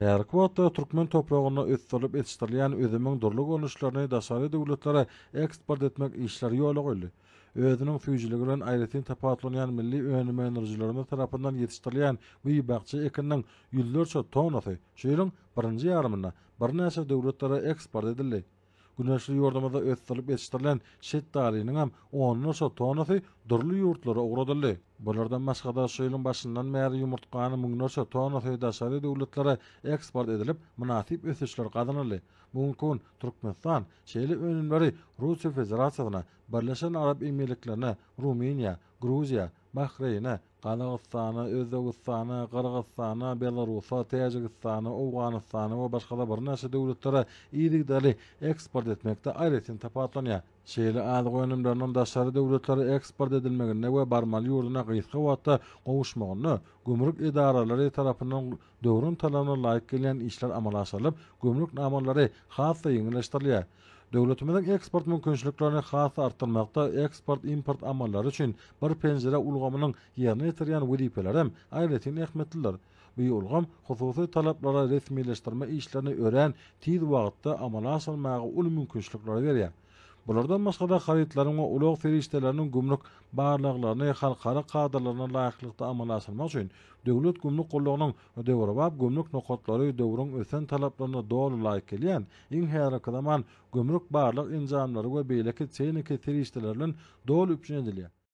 Häzirki wagtda türkmen topragynda ösdürilip ýetişdirilýän üzümiň dürli görnüşlerini daşary döwletlere eksport etmek işleri ýola goýuldy. Özüniň süýjüligi bilen aýratyn tapawutlanýan milli önüm öndürijilerimiz tarapyndan ýetişdirilýän bu bakja ekininiň ýüzlerçe tonnasy şu ýylyň birinji ýarymynda birnäçe döwletlere eksport edildi. Güneşli ýurdumyzda ösdürilip ýetişdirilen şetdalynyňam onlarça tonnasy dürli ýurtlara ugradyldy. Bulardan başga-da şu ýylyň başyndan bäri ýumurtganyň müňlerçe tonnasy daşary döwletlere eksport edilip, mynasyp ösüşler gazanyldy. Bu günki gün Türkmenistan şeýle önümleri Russiýa Federasiýasyna, Birleşen Arap Emirliklerine, Rumyniýa, Gruziýa, Bahreýne, Gazagystana, Özbegistana, Gyrgyzystana, Belarusa, Täjigistana, Owganystana we başga-da birnäçe döwletlere yzygiderli eksport etmekde aýratyn tapawutlanýar. Şeýle azyk önümleriniň daşary döwletlere eksport edilmeginde we barmaly ýurduna gysga wagtda gowuşmagynda gümrük edaralary tarapyndan döwrüň talabyna laýyk gelýän işler amala aşyrylyp, gümrük namalary has-da ýeňilleşdirilýär. Döwletimiziň eksport mümkinçiliklerini has-da artdyrmakda eksport-import amallary üçin bir penjire ulgamynyň ýerine ýetirýän wezipeleri hem aýratyn ähmiýetlidir. Bu ulgam hususy talaplara resmileşdirme işlerini örän tiz wagtda amala aşyrmaga uly mümkinçilikleri berýär. Bulardan başga-da harytlaryň we ulag serişdeleriniň gümrük barlaglaryny halkara kadalaryna laýyklykda amala aşyrmak üçin Döwlet gümrük gullugynyň döwrebap gümrük nokatlary döwrüň ösen talaplaryna doly laýyk gelýän iň häzirki zaman gümrük barlag enjamlary we beýleki tehniki serişdeler bilen doly üpjün edilýär.